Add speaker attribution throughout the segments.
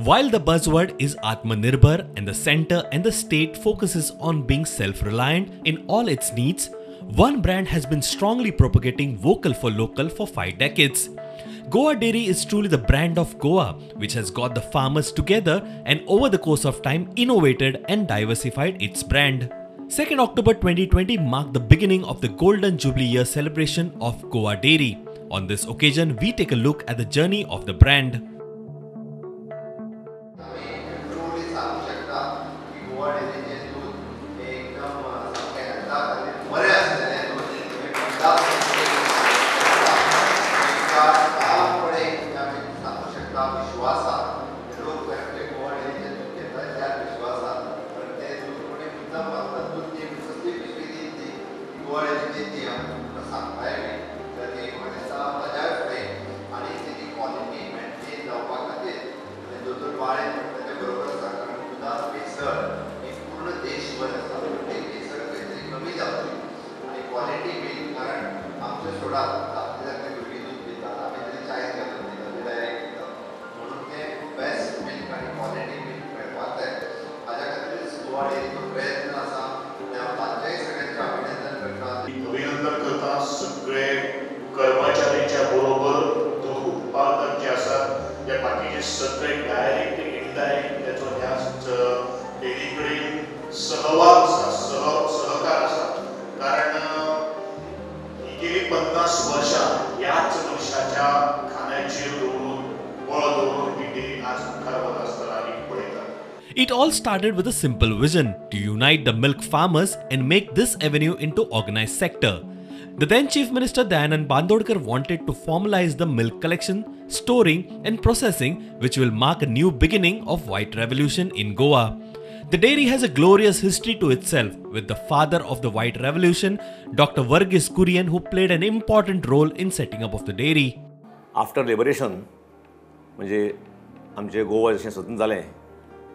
Speaker 1: While the buzzword is Atmanirbhar and the center and the state focuses on being self-reliant in all its needs, one brand has been strongly propagating vocal for local for 5 decades. Goa Dairy is truly the brand of Goa, which has got the farmers together and over the course of time innovated and diversified its brand. 2nd October 2020 marked the beginning of the Golden Jubilee Year celebration of Goa Dairy. On this occasion, we take a look at the journey of the brand.
Speaker 2: अभिनंदन करता सगळे कर्मचाऱ्यांच्या बरोबर दूध उत्पादक जे आसात ते बाकीचे सगळे डायरेक्ट इनडायरेक्ट त्याचो ह्या डेअरी कडेन सहवास आसा, सहकार आसा. कारण गेली 50 वर्षां ह्याच मनशाच्या खांद्याचेर दवरून बळ दवरून ही डेअरी आज मुखार वता आसतना आमी पळयतात.
Speaker 1: It all started with a simple vision to unite the milk farmers and make this avenue into organized sector. The then Chief Minister Dayanand Bandodkar wanted to formalize the milk collection, storing and processing, which will mark a new beginning of white revolution in Goa. The dairy has a glorious history to itself, with the father of the white revolution, Dr. Varghese Kurien, who played an important role in setting up of the dairy.
Speaker 3: After liberation, म्हणजे आमचे गोवा जशें स्वतंत्र जालें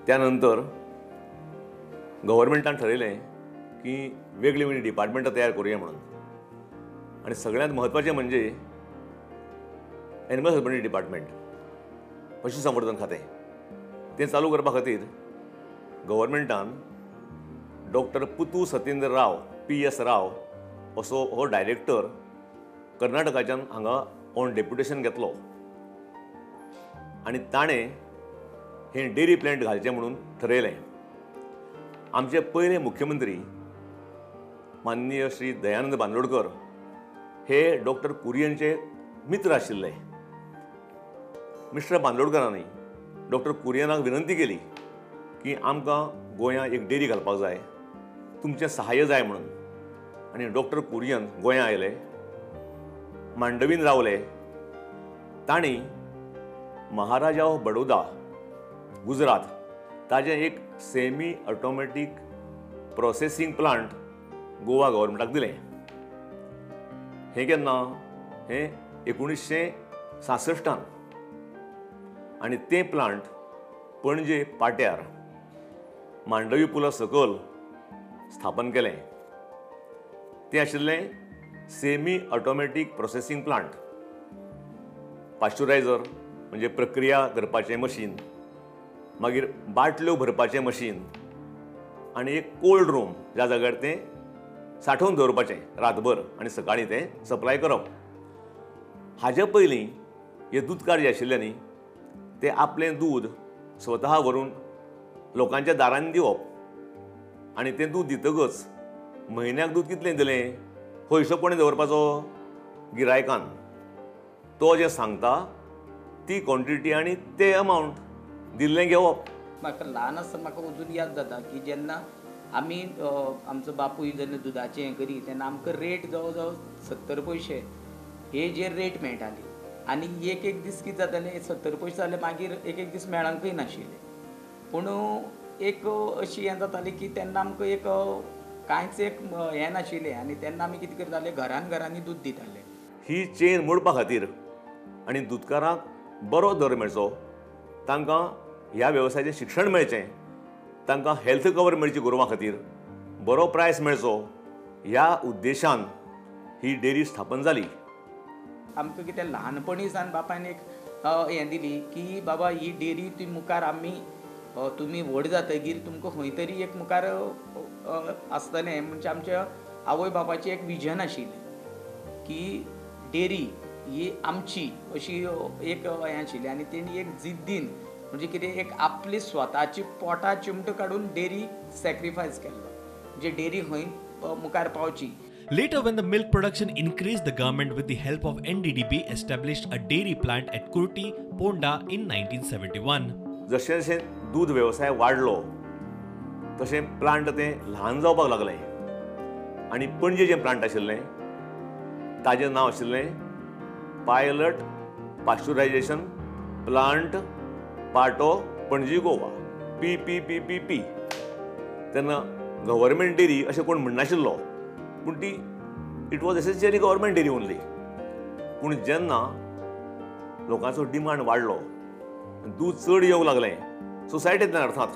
Speaker 3: त्यानंतर गव्हर्मेंटान ठरयलें की वेगळीं वेगळीं डिपार्टमेंटां तयार करुया म्हणून. आनी सगळ्यांत म्हत्वाचें म्हणजे एनिमल हजबंडरी डिपार्टमेंट, पशुसंवर्धन खातें, तें चालू करपा खातीर गव्हर्मेंटान डॉक्टर पुतू सत्येंद्र राव, PS राव असो हो डायरेक्टर कर्नाटकाच्यान हांगा ऑन डेप्युटेशन घेतलो आनी ताणें हे डेअरी प्लॅन्ट घालचें म्हणून ठरयलें. आमचे पयले मुख्यमंत्री माननीय श्री दयानंद बांदोडकर हे डॉक्टर कुरियनचे मित्र आशिल्ले. मिस्टर बांदोडकरांनी डॉक्टर कुरियनाक विनंती केली की आमकां गोंयांत एक डेअरी घालपाक जाय, तुमचें सहाय्य जाय म्हणून. आनी डॉक्टर कुरियन गोंयां आयले, मांडवीन रावले. तांणी महाराजा ऑफ बडोदा गुजरात ताजें एक semi automatic processing plant Goa गव्हर्मेंटाक दिलें. हें केन्ना? हें 1966. आनी तें प्लांट पणजे पाट्यार मांडवी पुला सकयल स्थापन केलें. तें आशिल्लें semi automatic processing plant, pasteurizer म्हणजे प्रक्रिया करपाचें मशीन, मागीर बाटल्यो भरपाचें मशीन आनी एक कोल्ड रूम ज्या जाग्यार तें सांठोवन दवरपाचें रातभर आनी सकाळीं तें सप्लाय करप. हाजे पयलीं हे दुदकार जे आशिल्ले न्ही ते आपलें दूद स्वता व्हरून लोकांच्या दारांनी दिवप आनी तें दूद दितकच म्हयन्याक दूद कितलें दिलें हो हिशोब कोणें दवरपाचो? गिरायकान. तो जें सांगता ती क्वॉन्टिटी आनी ते अमावंट दिल्लें घेवप.
Speaker 4: म्हाका ल्हान आसतना म्हाका अजून याद जाता की जेन्ना आमी आमचो बापूय जेन्ना दुदाचें हें करी तेन्ना आमकां रेट जवळ जवळ 70 पयशे हे जे रेट मेळटाली. आनी एक एक दीस कितें जातालें, 70 पयशे जाले मागीर एक एक दीस मेळांकय नाशिल्ले. पूण एक अशी हें जाताली की तेन्ना आमकां एक कांयच एक हें नाशिल्लें आनी तेन्ना आमी कितें करताले, घरान घरांनी दूद दिताले.
Speaker 3: ही चेन मोडपा खातीर आनी दुदकारांक बरो दर मेळचो, तांकां ह्या वेवसायाचें शिक्षण मेळचें, तांकां हेल्थ कवर मेळची गोरवां खातीर, बरो प्रायस मेळचो, ह्या उद्देशान ही डेअरी स्थापन जाली.
Speaker 4: आमकां कितें ल्हानपणी सावन बापायन एक हें दिली की बाबा ही डेअरी ती मुखार आमी तुमी व्हड जातगीर तुमकां खंय तरी एक मुखार आसतलें. म्हणजे आमच्या आवय बापाचें एक विजन आशिल्लें की डेअरी ही आमची अशी एक हें आशिल्लें आनी तेणी एक जिद्दीन म्हणजे कितें एक आपली स्वताची पोटा चिमटो काडून डेअरी सॅक्रिफायस केल्लो, म्हणजे डेअरी खंय मुखार पावची.
Speaker 1: Later, when the milk production increased, the government with the help of NDDB established a dairy plant at Kurti, Ponda in 1971.
Speaker 3: जशें जशें दूद वेवसाय वाडलो तशें प्लांट तें ल्हान जावपाक लागलें आनी पणजे जें प्लांट आशिल्लें ताजें नांव आशिल्लें पायलट पाश्चुरायजेशन प्लांट पाटो पणजी गोवा, PPPPP. तेन्ना गव्हर्मेंट डेअरी अशें कोण म्हणनाशिल्लो, पूण ती it was essentially government dairy only. पूण जेन्ना लोकांचो डिमांड वाडलो, दूद चड येवंक लागलें सोसायटींतल्यान अर्थात,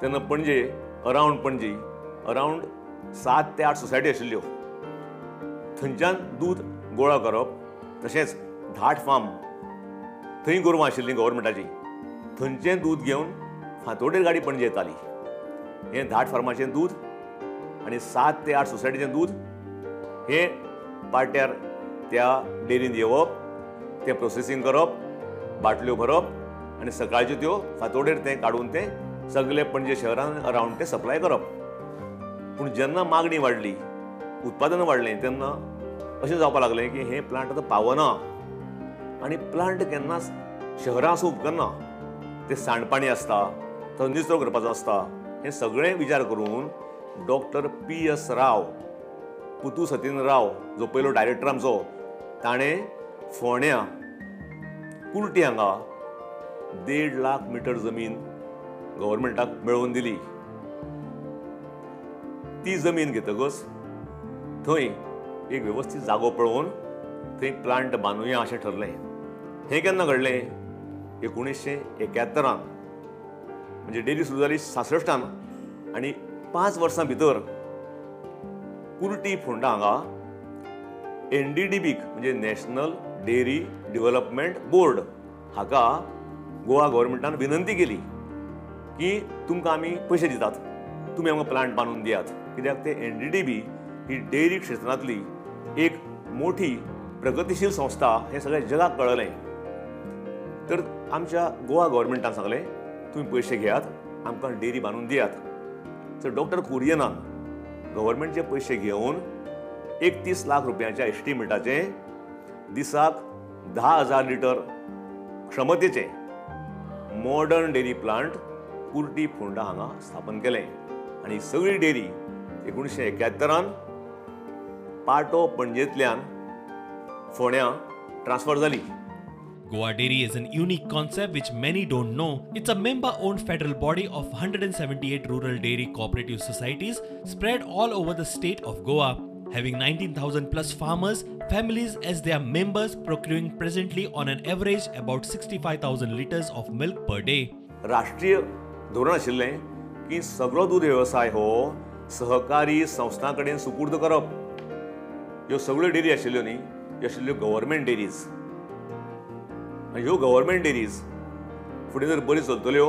Speaker 3: तेन्ना पणजे अरावंड 7 ते 8 सोसायटी आशिल्ल्यो, थंयच्यान दूद गोळा करप, तशेंच धाट फार्म थंय गोरवां आशिल्लीं गव्हर्मेंटाची, थंयचें दूद घेवन फांतोडेर गाडी पणजे येताली. हें धाट फार्माचें दूद आनी 7 ते 8 सोसायटीचें दूद हें पाट्यार त्या डेअरींत येवप, तें प्रोसेसींग करप, बाटल्यो भरप आनी सकाळच्यो त्यो फांतोडेर तें काडून तें सगळे पणजे शहरान अरावंड तें सप्लाय करप. पूण जेन्ना मागणी वाडली, उत्पादन वाडलें, तेन्ना अशें जावपाक लागलें की हें प्लांट आतां पावना आनी प्लांट केन्नाच शहरां असो उपकरना, तें सांडपाणी आसता, तो निचरो करपाचो आसता. हें सगळें विचार करून डॉक्टर PS राव, पुतू सतीन राव जो पयलो डायरेक्टर आमचो, ताणें फोंड्या कुर्टी हांगा 1.5 लाख मिटर जमीन गव्हर्मेंटाक मेळोवन दिली. ती जमीन घेतकच थंय एक वेवस्थीत जागो पळोवन थंय प्लांट बांदुया अशें ठरलें. हें केन्ना घडलें? 1971 म्हणजे डेअरी सुरू जाली 66 आनी 5 वर्सां भितर कुर्टी फोंडा हांगा NDDBक म्हणजे नॅशनल डेअरी डेव्हलपमेंट बोर्ड हाका गोवा गव्हर्मेंटान विनंती केली की तुमकां आमी पयशे दितात, तुमी आमकां प्लांट बांदून दियात. कित्याक ते NDDB ही डेअरी क्षेत्रांतली एक मोठी प्रगतिशील संस्था हें सगळ्या जगाक कळलें. तर आमच्या गोवा गव्हर्मेंटान सांगलें तुमी पयशे घेयात, आमकां डेअरी बांदून दियात. तर डॉक्टर कुरियनान गव्हर्मेंटचे पयशे घेवन 31 लाख रुपयांच्या एस्टिमेटाचें दिसाक 10,000 litre क्षमतेचें modern dairy plant Curti Ponda हांगा स्थापन केलें आनी सगळी डेअरी 1971 पाटो पणजेंतल्यान फोंड्यां ट्रान्सफर जाली.
Speaker 1: Goa Dairy is an unique concept which many don't know. It's a member-owned federal body of 178 rural dairy cooperative societies spread all over the state of Goa, having 19,000 plus farmers, families as their members, procuring presently on an average about 65,000 liters of milk per day.
Speaker 3: राष्ट्रीय धोरण आशिल्लें की सगळो दूद वेवसाय हो सहकारी संस्थां कडेन सुपूर्द करप. ह्यो सगळ्यो डेअरी आशिल्ल्यो न्ही, ह्यो आशिल्ल्यो गव्हर्मेंट डेअरीज. ह्यो गव्हर्मेंट डेअरीज फुडें जर बऱ्यो चलतल्यो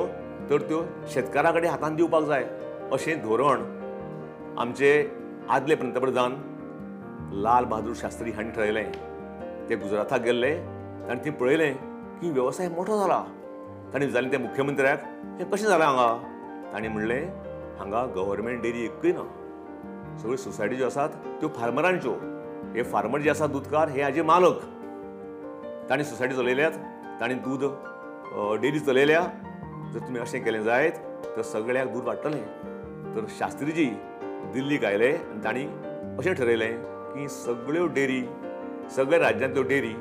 Speaker 3: तर त्यो शेतकारां कडेन हातान दिवपाक जाय अशें धोरण आमचे आदले पंतप्रधान लाल बहादूर शास्त्री हांणी ठरयलें. ते गुजराताक गेल्ले, तांणी थंय पळयलें की वेवसाय मोठो जाला. तांणी विचारलें त्या मुख्यमंत्र्याक, हें कशें जालां हांगा? तांणी म्हणलें हांगा गव्हर्मेंट डेअरी एकूय ना, सगळ्यो सोसायटी ज्यो आसात त्यो फार्मरांच्यो. हे फार्मर जे आसात दुदकार हे हाजे मालक, तांणी सोसायटी चलयल्यात, तांणी दूद डेअरी चलयल्या. जर तुमी अशें केलें जायत तर सगळ्याक दूद वाडटलें. तर शास्त्रीजी दिल्लीक आयले आनी तांणी अशें ठरयलें की सगळ्यो डेअरी, सगळ्या राज्यांतल्यो डेअरी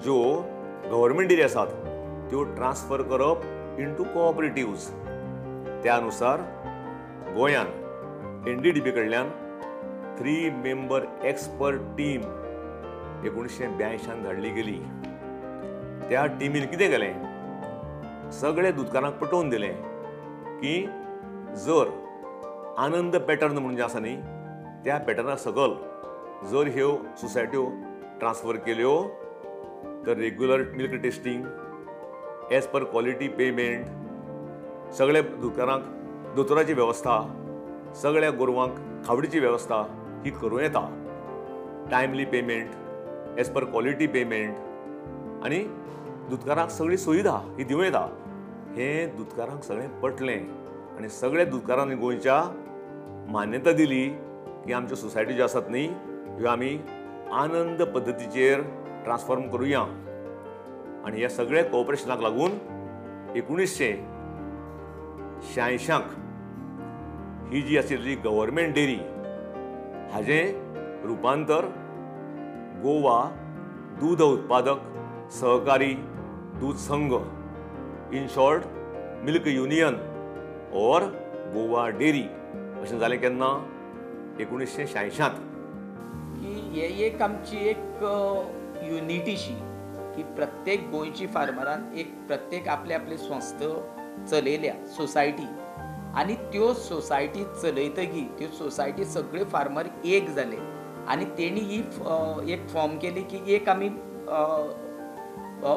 Speaker 3: ज्यो गव्हर्मेंट डेअरी आसात त्यो ट्रान्सफर करप इंटू कोऑपरेटिव्ज. त्या अनुसार गोंयान NDDB कडल्यान 3 मेंबर एक्सपर्ट टीम 1982 धाडली गेली. त्या टिमीन कितें केलें, सगळे दुदकारांक पटोवन दिलें की जर आनंद पॅटर्न म्हणून जें आसा न्ही त्या पॅटर्ना सकल जर ह्यो सोसायट्यो ट्रान्सफर केल्यो तर regular milk testing, as per quality payment, सगळ्या दुदकारांक दोतोराची वेवस्था, सगळ्या गोरवांक खावडीची वेवस्था ही करूं येता. Timely payment, as per quality payment आनी दुदकारांक सगळी सुविधा ही दिवं येता. हें दुदकारांक सगळें पटलें आनी सगळ्या दुदकारांनी गोंयच्या मान्यता दिली की आमच्यो सोसायटी ज्यो आसात न्ही ह्यो आमी आनंद पद्दतीचेर ट्रान्सफॉर्म करुया. आनी ह्या सगळ्या कोऑपरेशनाक लागून 1986 ही जी आशिल्ली गव्हर्मेंट डेअरी हाजें रुपांतर गोवा दूद उत्पादक सहकारी दूध संघ, in short milk union or Goa dairy अशें जालें. केन्ना? 1986.
Speaker 4: की हे एक आमची एक युनिटीशी की प्रत्येक गोंयची फार्मरान एक प्रत्येक आपले आपली संस्था चलयल्या सोसायटी, आनी त्यो सोसायटी चलयतगी त्यो सोसायटी सगळे फार्मर एक जाले आनी तेणी ही एक फॉर्म केली की एक आमी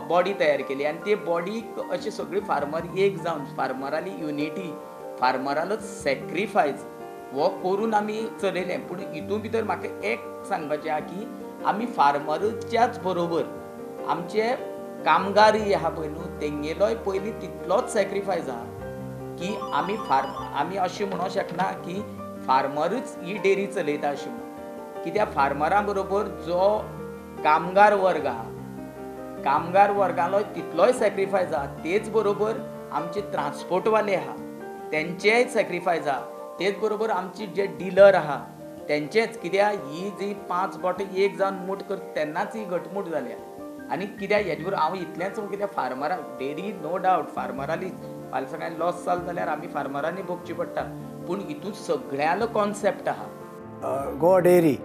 Speaker 4: बॉडी तयार केली आनी ते बॉडीक अशे सगळे फार्मर एक जावन फार्मराली युनिटी, फार्मरालो सॅक्रिफायस हो करून आमी चलयलें. पूण हितून भितर म्हाका एक सांगपाचें आहा की आमी फार्मरच्याच बरोबर आमचे कामगारय आहा पळय न्हू, तेंगेलोय पयलीं तितलोच सॅक्रिफायस आहा की आमी आमी अशें म्हणूंक शकना की फार्मरूच ही डेअरी चलयता अशें म्हणून. कित्याक फार्मरा बरोबर जो कामगार वर्ग आहा, कामगार वर्गालो तितलोय सॅक्रिफायस आहा, तेच बरोबर आमचे ट्रान्सपोर्टवाले आहा तेंचेय सॅक्रिफायस आहा, तेच बरोबर आमची जे डिलर आहा तेंचेच. कित्याक ही जी 5 बोटां एक जावन मूठ करता तेन्नाच ही घटमूट जाल्या. आनी कित्याक हेजे बरोबर हांव इतलेंच कित्याक फार्मराक डेअरी नो डावट फार्मरालीच फाल्यां सकाळीं लॉस जालो जाल्यार आमी फार्मरांनी भोगची पडटा, पूण हितून सगळ्यांलो कॉन्सेप्ट आहा.
Speaker 5: गोवा डेअरी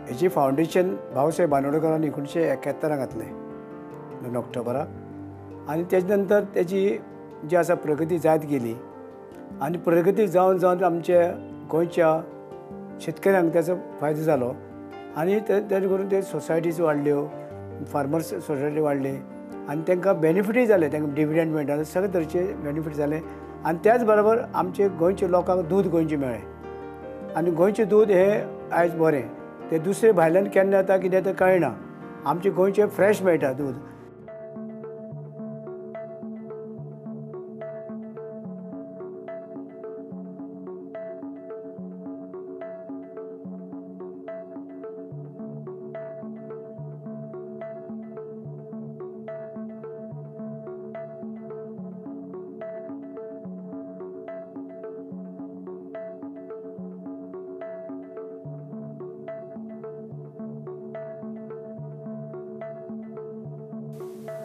Speaker 5: हेची फावंडेशन भाऊसाहेब बांदोडकरान 1971 घातलें 2 ऑक्टोबराक, आनी तेजे नंतर तेजी जी आसा प्रगती जायत गेली आनी प्रगती जावन जावन आमच्या गोंयच्या शेतकऱ्यांक तेचो फायदो जालो आनी तेजे करून ते सोसायटीज वाडल्यो, फार्मर्स सोसायटी वाडली आनी तांकां बेनिफिटूय जाले, तांकां डिविडंड मेळटा, सगळे तरेचे बेनिफीट जाले. आनी त्याच बरोबर आमचे गोंयच्या लोकांक दूद गोंयचें मेळ्ळें आनी गोंयचें दूद हें आयज बरें, तें दुसरें भायल्यान केन्ना येता कितें तें कळना, आमचें गोंयचें फ्रेश मेळटा दूद.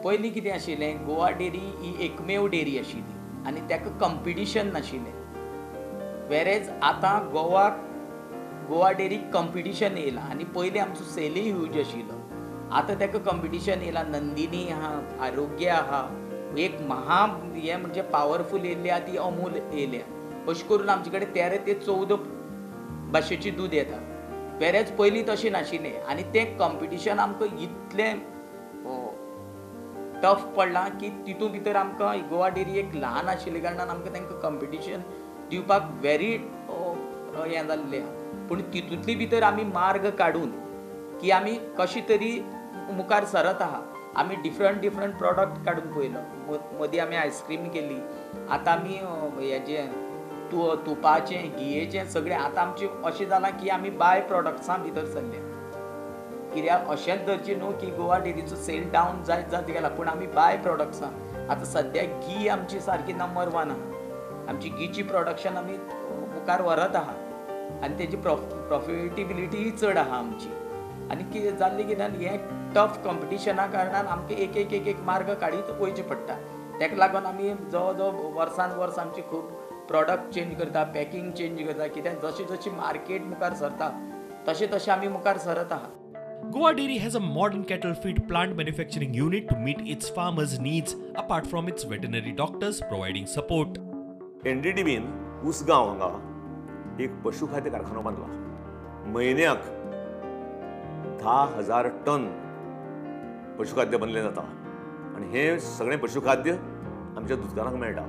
Speaker 4: पयलीं कितें आशिल्लें, गोवा डेअरी ही एकमेव डेअरी आशिल्ली आनी ताका कंपिटिशन नाशिल्लें. वेरेज आतां गोवा डेअरीक कंपिटिशन येयलां आनी पयलीं आमचो सेलूय ह्यूज आशिल्लो, आतां ताका कंपिटिशन येयलां. नंदिनी आहा, आरोग्य आहा, एक महा हें म्हणजे पावरफूल येयल्ली आहा ती अमूल येयल्या. अशें करून आमचे कडेन 13 ते 14 भाशेची दूद येता. वेरेज पयलीं तशें नाशिल्लें आनी तें कंपिटिशन आमकां इतलें टफ पडलां की तितून भितर आमकां गोवा डेअरी एक ल्हान आशिल्ल्या कारणान आमकां तांकां कंपिटिशन दिवपाक वेरी हें जाल्लें आहा. पूण तितूंतली भितर आमी मार्ग काडून की आमी कशी तरी मुखार सरत आहा. आमी डिफरंट डिफरंट प्रोडक्ट काडून पळयलो, मदीं आमी आयस्क्रीम केली, आतां आमी हेजें तुपाचें घियेचें सगळें आतां आमचें अशें जालां की आमी बाय प्रोडक्ट्सां भितर सरले. कित्याक अशेंच धरचें न्हू की गोवा डेअरीचो सेल डावन जायत जायत गेला, पूण आमी बाय प्रोडक्ट्सां आतां सद्याक घी आमची सारकी नंबर 1 आहा. आमची घीची प्रोडक्शन आमी मुखार व्हरत आहा आनी तेजी प्रॉफिटेबिलिटीय चड आहा आमची. आनी कितें जाल्लें कितें हें टफ कंपिटिशना कारणान आमकां एक एक एक एक मार्ग काडीत वयचें पडटा. ताका लागून आमी जवळ जवळ वर्सान वर्स आमची खूब प्रोडक्ट चेंज करता, पॅकिंग चेंज करता, कित्याक जशें जशें मार्केट मुखार सरता तशें तशें आमी मुखार सरत आहा.
Speaker 1: Goa Dairy has a modern cattle feed plant manufacturing unit to meet its farmers' needs, apart from its veterinary doctors providing support.
Speaker 3: NDDBन Usgao हांगा एक पशुखाद्य कारखानो बांदला. म्हयन्याक 10,000 टन पशुखाद्य बनलें जाता आनी हें सगळें पशुखाद्य आमच्या दुदकारांक मेळटा.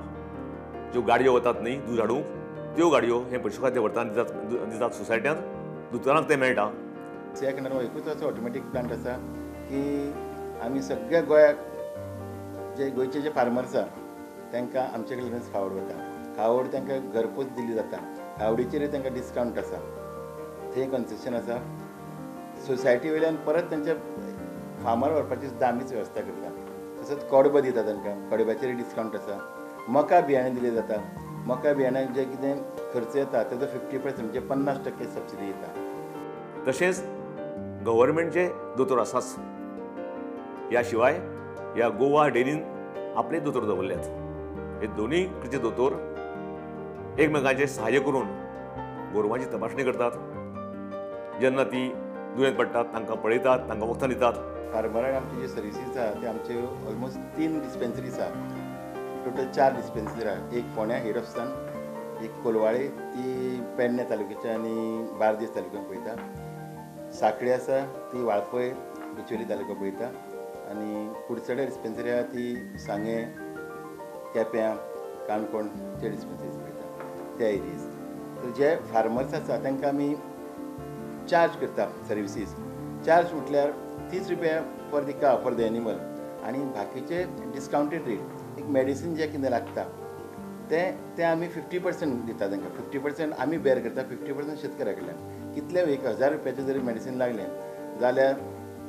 Speaker 3: ज्यो गाडयो वतात न्ही दूद हाडूंक, त्यो गाडयो हें पशुखाद्य व्हरतात दितात सोसायट्यांत, दुदकारांक तें मेळटा.
Speaker 6: ह्या खंडार एकूच असो ऑटोमॅटीक प्लांट आसा की आमी सगळ्या गोंयाक जे गोंयचे जे फार्मर्स आसा तांकां आमचे कडल्यानच खावड वता. खावड तांकां घरपोच दिली जाता. खावडीचेरूय तांकां डिस्कावंट आसा, थंय कन्सेशन आसा. सोसायटी वयल्यान परत तांच्या फार्मार व्हरपाची सुद्दां आमीच वेवस्था करता. तसोच कडबो दिता तांकां, कडब्याचेर डिस्कावंट आसा. मका बियाणें दिलें जाता. मका बियाण्याक जे कितें खर्च येता ताजो 50% म्हणजे 50% सबसिडी येता.
Speaker 3: तशेंच गव्हर्मेंटचे दोतोर आसाच. ह्या शिवाय ह्या गोवा डेअरीन आपले दोतोर दवरल्यात. हे दोनूय कडचे दोतोर एकमेकांचे सहाय्य करून गोरवांची तपासणी करतात. जेन्ना ती दुयेंत पडटात तांकां पळयतात, तांकां वखदां दितात.
Speaker 6: फार्मराक आमची ज्यो सर्विसीस आसा ते आमच्यो ऑलमोस्ट 3 डिस्पेन्सरीज आसा. टोटल 4 डिस्पेन्सरी आसा. एक फोंड्या हेड ऑफिसान, एक कोलवाळे ती पेडणे तालुक्याच्या आनी बार्देस तालुक्यान पळयता, साखळी आसा ती वाळपय बिचोली तालुका पळयता, आनी कुडचडे डिस्पेन्सरी आसा ती सांगें, केप्यां, काणकोण ते डिस्पेन्सरीज पळयता त्या एरियेज. तर जे फार्मर्स आसा तांकां आमी चार्ज करता सर्विसीस. चार्ज म्हटल्यार 30 रुपया for the cow, for the animal, आनी बाकीचे डिस्कावंटेड रेट. एक मेडिसीन जें कितें लागता तें तें आमी 50% दिता तांकां. 50% आमी बेर करता, 50% शेतकऱ्या कडल्यान. कितले 1000 रुपयाचें जरी मेडिसीन लागलें जाल्यार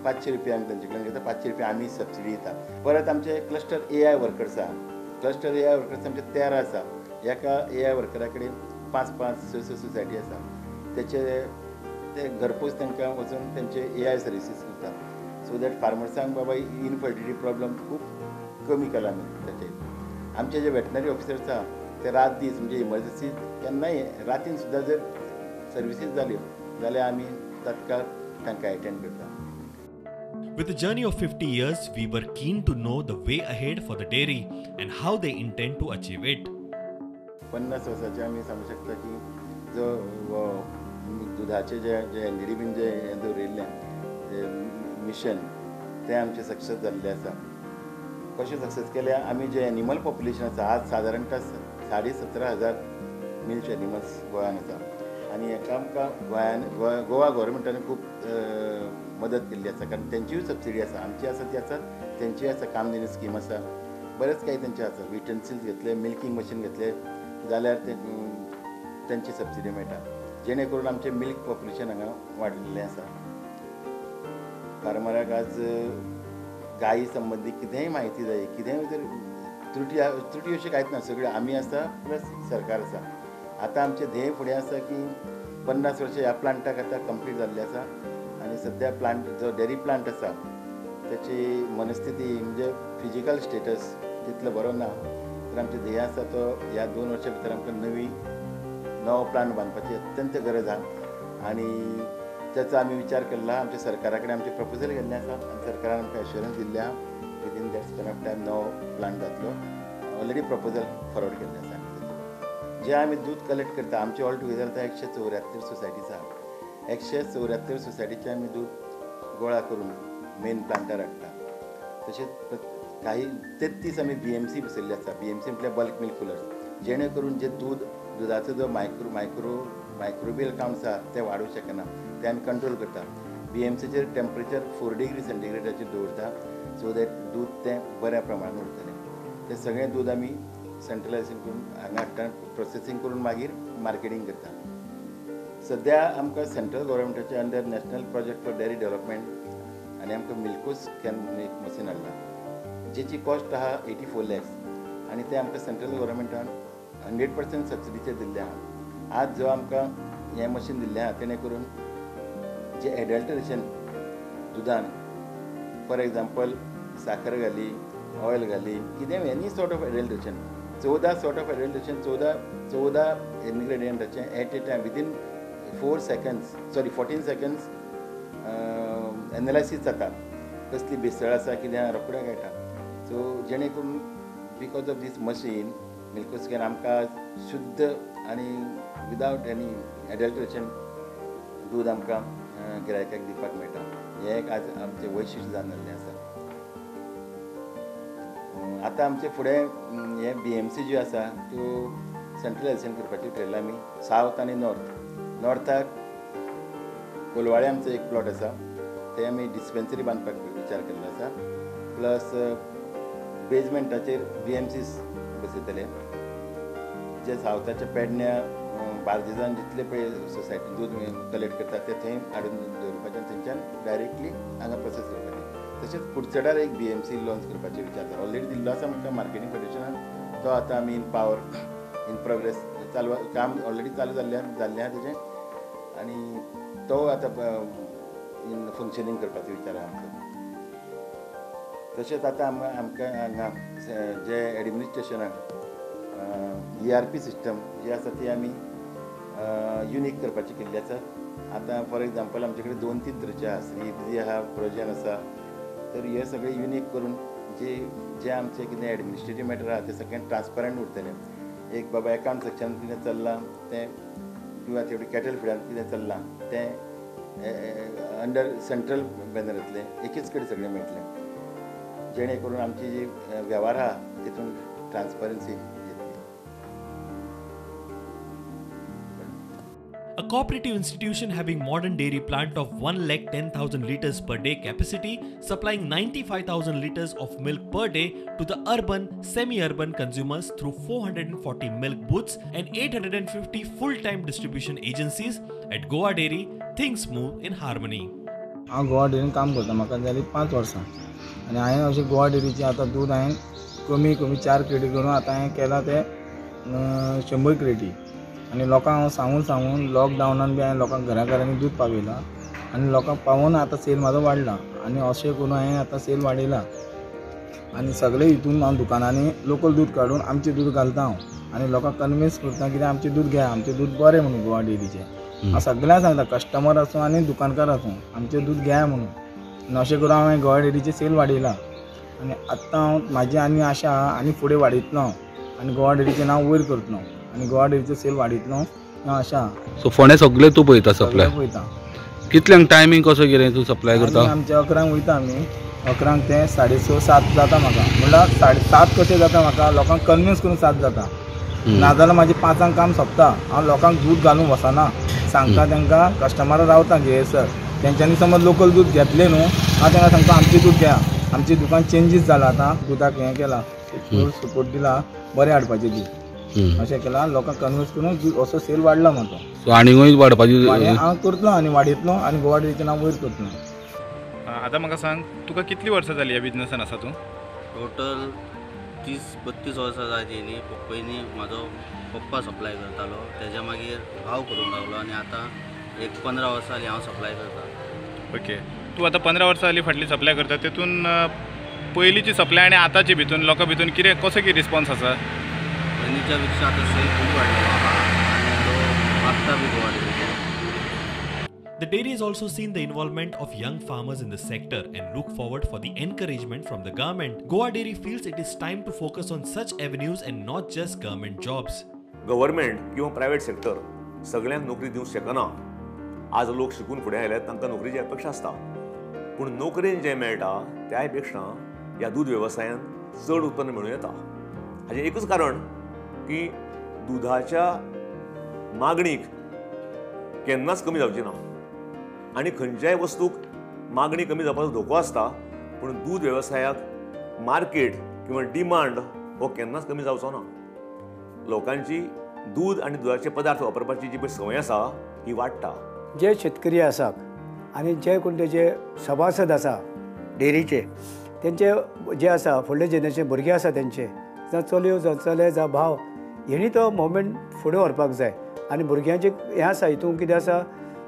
Speaker 6: 500 रुपया आमी तांचे कडल्यान घेता, 500 रुपया आमी सबसिडी दिता. परत आमचे क्लस्टर AI workers आसा. क्लस्टर AI workers आमचे 13 आसा. एका AI वर्करा कडेन 5 5 6 6 सोसायटी आसा. तेचे ते घरपोच तांकां वचून तेंचे AI services करता, सो that फार्मर्सांक बाबा इनफर्टिलिटी प्रॉब्लम खूब कमी केला आमी ताचे. आमचे जे वेटनरी ऑफिसर्स आसा ते रात दीस म्हणजे इमर्जन्सी केन्नाय रातीन सुद्दां जर सर्विसीस जाल्यो जाल्यार आमी तत्काळ तांकां एटेंड करता.
Speaker 1: With a journey of 50 years, we were keen to know the way ahead for the dairy and how they intend to achieve it.
Speaker 6: 50 वर्साचे आमी सांगू शकता की जो दुधाचे जे जे एनडीडीबीन जे हें दवरिल्लें जे मिशन तें आमचें सक्सेस जाल्लें आसा. कशें सक्सेस केलें आमी जे एनिमल पॉप्युलेशन आसा आज सादारणतः 17,500 मिल्क एनिमल्स गोंयान आसा. आनी हेका आमकां गोंयान गोवा गव्हर्मेंटान खूब मदत केल्ली आसा, कारण तेंचीय सबसिडी आसा, आमची आसा ती आसा, तेंचीय आसा. कामधेनू स्कीम आसा, बरेंच कांय तेंचें आसा. युटेन्सिल्स घेतले, मिल्कींग मशीन घेतले जाल्यार ते तेंची सबसिडी मेळटा, जेणे करून आमचें मिल्क पॉप्युलेशन हांगा वाडिल्लें आसा. फार्मराक आज गायी संबंदी कितेंय म्हायती जाय, कितेंय जर त्रुटी अशी कांयच ना, सगळें आमी आसा प्लस सरकार आसा. आतां आमचें ध्येय फुडें आसा की 50 वर्सां ह्या प्लांटाक आतां कंप्लीट जाल्लें आसा आनी सद्या प्लांट जो डेरी प्लांट आसा त्याची मनस्थिती म्हणजे फिजिकल स्टेटस तितलो बरो ना, तर आमचें ध्येय आसा तो ह्या 2 वर्सां भितर आमकां नवो प्लांट बांदपाची अत्यंत गरज आसा. आनी त्याचो आमी विचार केल्लो आसा, आमच्या सरकारा कडेन आमचें प्रपोजल गेल्लें आसा आनी सरकारान आमकां एश्योरन्स दिल्लें आसा within that span of time नवो प्लांट जातलो. ऑलरेडी प्रपोजल फॉरवर्ड केल्लें आसा आमी ताचें. जें आमी दूद कलेक्ट करता आमचें ऑल टुगेदर आतां 174 सोसायटीज आसा. 174 सोसायटीचें आमी दूद गोळा करून मेन प्लांटार हाडटा. तशेंच काही 33 आमी BMC बसयल्ली आसा. BMC म्हटल्यार बल्क मिल्क कुलर्स, जेणे करून जे दुधाचो जो मायक्रोबियल काउंट आसा ते वाडूंक शकना, ते आमी कंट्रोल करता. BMCचेर टेम्परेचर 4 डिग्री सेंटीग्रेडाचेर दवरता, सो that दूद तें बऱ्या प्रमाणान उरतलें. तें सगळें दूद आमी सेंट्रलायजेशन करून हांगा हाडटा, प्रोसेसींग करून मागीर मार्केटींग करता. सद्या आमकां central गव्हर्मेंटाच्या under national project for dairy development आनी आमकां मिल्कोस can एक मशीन हाडलां, जेची कॉस्ट आहा 84 लॅक्स आनी तें आमकां सेंट्रल गव्हर्मेंटान 100% सबसिडीचेर दिल्लें आहा. आज जो आमकां हें मशीन दिल्लें आहा तेणें करून जे एडल्टरेशन दुदान फॉर एग्जाम्पल साखर घाली, ऑयल घाली, कितें any sort of adulteration, 14 sort of adulteration, 14 इनग्रेडियंटाचें at a time within 14 seconds analysis जाता. कसली भेसळ आसा कितें आहा रोखडें कळटा. सो जेणे करून because of this machine MilkoScan आमकां शुद्ध आनी विदावट एनी एडल्ट्रेशन दूद आमकां गिरायकाक दिवपाक मेळटा. हें एक आज आमचें वैशिश्ट जावन जाल्लें आसा. आतां आमचे फुडें हे BMC ज्यो आसा त्यो सेंट्रलायजेशन करपाचें ठरयलां आमी, सावथ आनी नॉर्थ. नॉर्थाक कोलवाळे आमचो एक प्लॉट आसा, थंय आमी डिस्पेन्सरी बांदपाक विचार केल्लो आसा. प्लस बेजमेंटाचेर BMC बसयतले. जे सावथाच्या पेडण्या बार्देजान जितले पळय सोसायटी दूद कलेक्ट करता ते थंय हाडून दवरपाचें आनी थंयच्यान डायरेक्टली हांगा प्रोसेस करपाचें. तशेंच कुडचड्यार एक BMC launch करपाचो विचार आसा, ऑलरेडी दिल्लो आसा आमकां मार्केटींग फेडरेशनान, तो आतां आमी इन पावर इन प्रोग्रेस चालू काम ऑलरेडी चालू जाल्लें आसा तेजें, आनी तो आतां इन फंक्शनींग करपाचो विचार आसा आमचो. तशेंच आतां आमकां हांगा जे एडमिनिस्ट्रेशनाक ERP system जी आसा ती आमी युनीक करपाची केल्ली आसा. आतां फॉर एग्जाम्पल आमचे कडेन 2-3 तरेचे आसा, श्री आसा, प्रोजन आसा, तर हे सगळे युनीक करून जे जे आमचे कितें एडमिनिस्ट्रेटीव मॅटर आसा ते सगळें ट्रान्सपरंट उरतलें. एक बाबा एकावंट सेक्शन कितें चल्लां तें, किंवा तेवढे कॅटल फिडान कितें चल्लां तें अंडर सेंट्रल बॅनर येतलें, एकीच कडेन सगळें मेळटलें, जेणे करून आमची जी वेव्हार आसा तितून transparency.
Speaker 1: A cooperative institution having modern dairy plant of 1,10,000 litres per day capacity, supplying 95,000 litres of milk per day to the urban, semi-urban consumers through 440 milk booths and 850 full-time distribution agencies. At Goa Dairy, things move in harmony.
Speaker 7: हांव गोवा डेअरीन काम करता, म्हाका जाली 5 वर्सां आनी हांवें अशें गोवा डेअरीचें आतां दूद हांवें कमी कमी 4 क्रेटी करून आतां हांवें केलां तें 100 क्रेटी. आनी लोकांक हांव सांगून सांगून लॉकडावनान बी हांवें लोकांक घरा घरांनी दूद पावयलां आनी लोकांक पावोवन आतां सेल म्हाजो वाडला आनी अशें करून हांवें आतां सेल वाडयला. आनी सगळे हितून हांव दुकानांनी लोकल दूद काडून आमचें दूद घालता हांव आनी लोकांक कन्विन्स करता कित्याक आमचें दूद घेया, आमचें दूद बरें म्हणून गोवा डेअरीचें. हांव सगळ्यांक सांगता, कस्टमर आसूं आनी दुकानकार आसूं, आमचें दूद घेया म्हणून. आनी अशें करून हांवें गोवा डेअरीचें सेल वाडयला आनी आतां हांव म्हाजी आनी आशा आहा आनी फुडें वाडयतलो हांव आनी गोवा डेअरीचें नांव वयर करतलो आनी गोवा डेअरीचो सेल वाडयतलो आशा.
Speaker 8: सो फोंड्या सगळे तूं पळयता सप्लाय?
Speaker 7: पळयता.
Speaker 8: कितल्यांक टायमींग कसो कितें तूं सप्लाय करता?
Speaker 7: आमचे 11 वयता आमी, 11 ते 6:30 7 जाता म्हाका, म्हणल्यार 7:30 कशें जाता म्हाका लोकांक कन्विन्स करून 7 जाता, नाजाल्यार म्हाजें 5 काम सोंपता. हांव लोकांक दूद घालूंक वचना, सांगता तांकां कस्टमरां रावता घेयसर, तेंच्यांनी समज लोकल दूद घेतलें न्हू, हांव तांकां सांगता आमचें दूद घेया, आमचें दुकान चेंजीस जालां आतां, दुदाक हें केलां, सपोर्ट दिला, बरें हाडपाचें दूद अशें केलां, लोकांक कन्विन्स करून असो सेल वाडला म्हाजो.
Speaker 8: सो आनीकूय वाडपाची
Speaker 7: हांव करतलो आनी वाडयतलो आनी गोवा डेअरीचें नांव वयर करतलो.
Speaker 9: आतां म्हाका सांग, तुका कितलीं वर्सां जालीं ह्या बिजनसान आसा तूं?
Speaker 10: टोटल 30-32 वर्सां जायत येयलीं. पयलीं म्हाजो पप्पा सप्लाय करतालो, तेज्या मागीर भाव करूंक लागलो आनी आतां एक 15 वर्सां जालीं हांव सप्लाय करता.
Speaker 9: ओके, तूं आतां 15 वर्सां जालीं फाटली सप्लाय करता, तेतून पयलींची सप्लाय आनी आतांची भितून लोकां भितून कितें कसो कितें रिस्पॉन्स आसा?
Speaker 10: पयलींच्या पेक्षा आतां सेल खूब वाडलेलो आहा आनी लोक मागता बी Goa डेअरीचेर.
Speaker 1: The dairy has also seen the involvement of young farmers in the sector and look forward for the encouragement from the government. Goa Dairy feels it is time to focus on such avenues and not just government jobs.
Speaker 3: Government किंवा private sector सगळ्यांक नोकरी दिवंक शकना. आज लोक शिकून फुडें आयल्यात, तांकां नोकरीची अपेक्षा आसता, पूण नोकरेन जें मेळटा त्याय पेक्षा ह्या दूद वेवसायान चड उत्पन्न मेळूं येता. हाचें एकूच कारण की दुधाच्या मागणीक केन्नाच कमी जावची ना आनी खंयच्याय वस्तूक मागणी कमी जावपाचो धोको आसता, पूण दूद वेवसायाक मार्केट किंवा डिमांड हो केन्नाच कमी जावचो ना. लोकांची दूद आनी दुदाचे पदार्थ वापरपाची जी पळय संवय आसा ही वाडटा.
Speaker 5: जे शेतकरी आसात आनी जे कोण तेजे सभासद आसा डेअरीचे, तेंचे जे आसा फुडले जनरेशन भुरगे आसा तेंचे, जावं चलयो जावं चले जावं भाव, हेणी तो मुवमेंट फुडें व्हरपाक जाय. आनी भुरग्यांचे हें आसा हितून कितें आसा,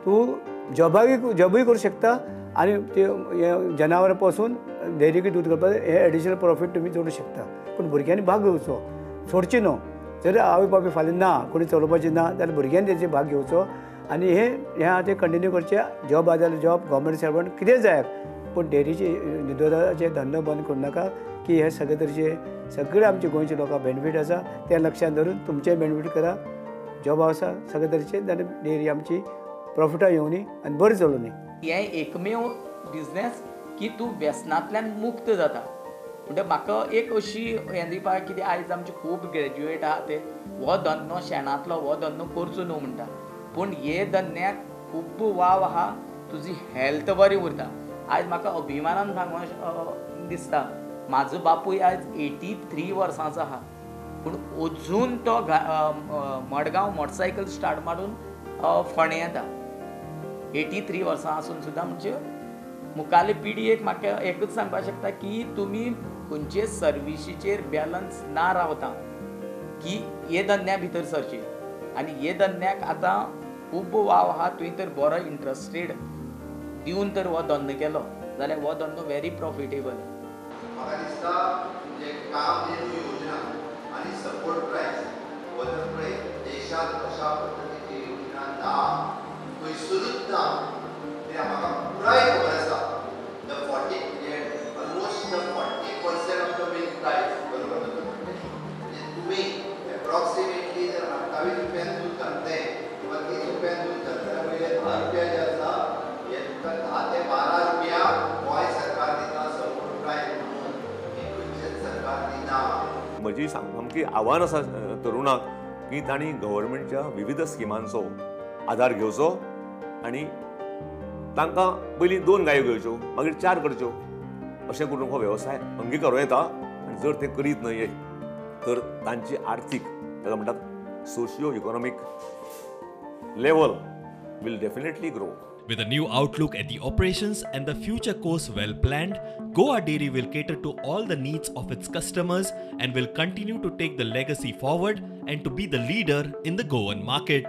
Speaker 5: तूं जॉबाकय जॉबूय करूं शकता आनी ते जनावरां पासून डेअरीकूय दूद करपाक हे एडिशनल प्रॉफीट तुमी जोडूं शकता. पूण भुरग्यांनी भाग घेवचो, सोडचे न्हू. जर आवय बापूय फाल्यां ना, कोणी चलोवपाचें ना जाल्यार भुरग्यांनी तेजे भाग घेवचो आनी हे हें आतां कंटिन्यू करचें. जॉब आसा जाल्यार जॉब, गव्हर्मेंट सर्वंट कितें जाय, पूण डेअरीचे दुदाचे धंदो बंद करूं नाका. की हे सगळे तरेचे सगळे आमचे गोंयचे लोकांक बेनिफीट आसा तें लक्षांत धरून तुमचें बेनिफीट करा. जॉब आसा सगळे तरेचे जाल्यार डेअरी आमची प्रॉफिटा येवनी आनी बरी चलोवनी.
Speaker 4: हें एकमेव बिजनेस की तूं व्यसनांतल्यान मुक्त जाता. म्हणटा म्हाका एक अशी हें दिवपाक कितें आयज आमचे खूब ग्रॅज्युएट आहा ते हो धंदो शेणांतलो हो धंदो करचो न्हू म्हणटा, पूण हे धंद्याक खूब वाव आहा, तुजी हेल्थ बरी उरता. आयज म्हाका अभिमानान सांगूंक दिसता म्हाजो बापूय आयज 83 वर्सांचो आहा, पूण अजून तो मडगांव मोटरसायकल स्टार्ट मारून फोंडें येता. 83 वर्सां आसून सुद्दां. म्हणजे मुखाल्ले पिढयेक म्हाका एकूच सांगपाक शकता की तुमी खंयचे सर्विसीचेर बॅलन्स ना रावता की हे धंद्या भितर सरचे आनी हे धंद्याक आतां खूब वाव आहा. तुवें तर बरो इंट्रस्टेड दिवन तर हो धंदो केलो जाल्यार हो धंदो व्हेरी प्रॉफिटेबल.
Speaker 11: म्हाका दिसता म्हणजे कामधेनू योजना आनी सपोर्ट प्रायस हो जर पळय देशांत अशा पद्दतीची योजना ना, खंयसरूच ना. कित्याक म्हाका पुराय खबर आसा the 40 almost the 40% of the milk price बरोबर म्हणजे तुमी एप्रॉक्सिमेटली जर 28 रुपयान दूद घातलें किंवा 30 रुपयान दूद घातलें जाल्यार पयले 10 रुपया जे आसा हे तुमकां 10 ते 12 रुपया गोंय सरकार दिता सपोर्ट प्रायस म्हणून, हे खंयचेच सरकार दिना.
Speaker 3: म्हजी सामकी आव्हान आसा तरुणांक की तांणी गव्हर्मेंटच्या विविध स्किमांचो आदार घेवचो आनी तांकां पयलीं 2 गायो घेवच्यो मागीर 4 करच्यो, अशें करून हो वेवसाय अंगीकारूं येता. आनी जर ते करीत न्हय तर तांची आर्थीक ताका म्हणटात socio economic level will definitely grow.
Speaker 1: With a new outlook at the operations and the future course well planned, Goa Dairy will cater to all the needs of its customers and will continue to take the legacy forward and to be the leader in the Goan market.